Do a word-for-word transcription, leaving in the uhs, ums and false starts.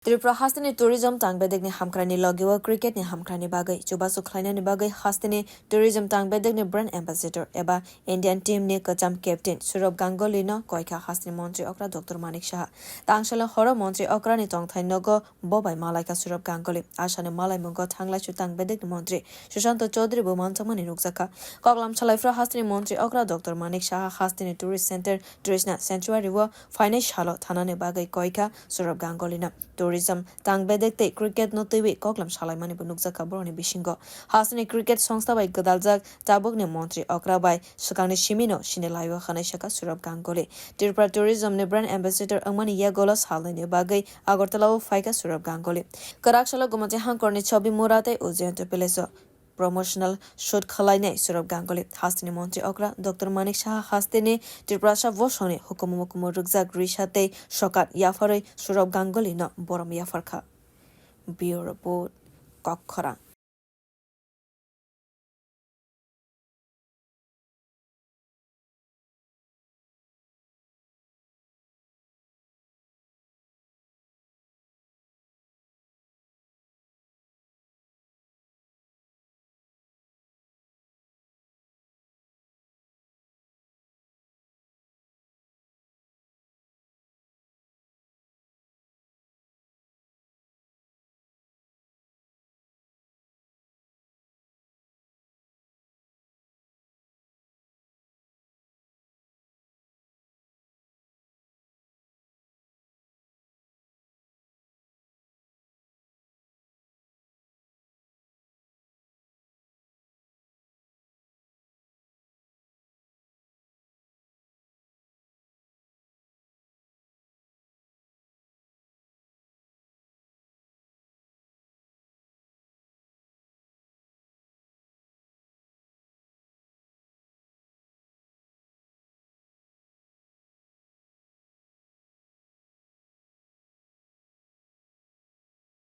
Tripura hasteni tourism tangbedekni hamkraini logio cricketni hamkraini bagwi chubachu khlainani bagwi hasteni tourism tangbedekni brand ambassador eba Indian teamni kwcham captain Sourav Gangulino koikha hasteni montri okra Doctor Manik Saha. Tangsalo horo montri okrani tongthai nogo bo bai malaikha Sourav Ganguly. Asani malaimungo thanglaisu tangbedekni montri Sushanta Chaudhary bo manjakmani nukjakha. Koklam salaiphuru hasteni montri okra Doctor Manik Saha hasteni tourist center Trishna Sanctuary o phainai salo thanani bagwi koikha Sourav Ganguly no. Tourism, tangbedek tei cricket no twiwi koklam salaimani bo nukjakha borokni bisingo. Hasteni cricket songsta bai gwdaljak tabukni montri okra bai swkangni simi no sini laio hwnwi sakha Sourav Ganguly. Tripura tourism ni brand ambassador wngmani yagolo salnwini bagwi Agartala o phaikha Sourav Ganguly. Kwrak salo Gumati Hangkorni Chobi Mura tei Ujjayanta Palace o promotional shoot khwlainai Sourav Ganguly. Hasteni montri okra Doctor Manik Saha hasteni Tiprasa bosongni hukumu mukumu rwkjak risa tei sokat yapharwi Sourav Ganguly no borom yapharkha. Bureau Report, Kokkhorang.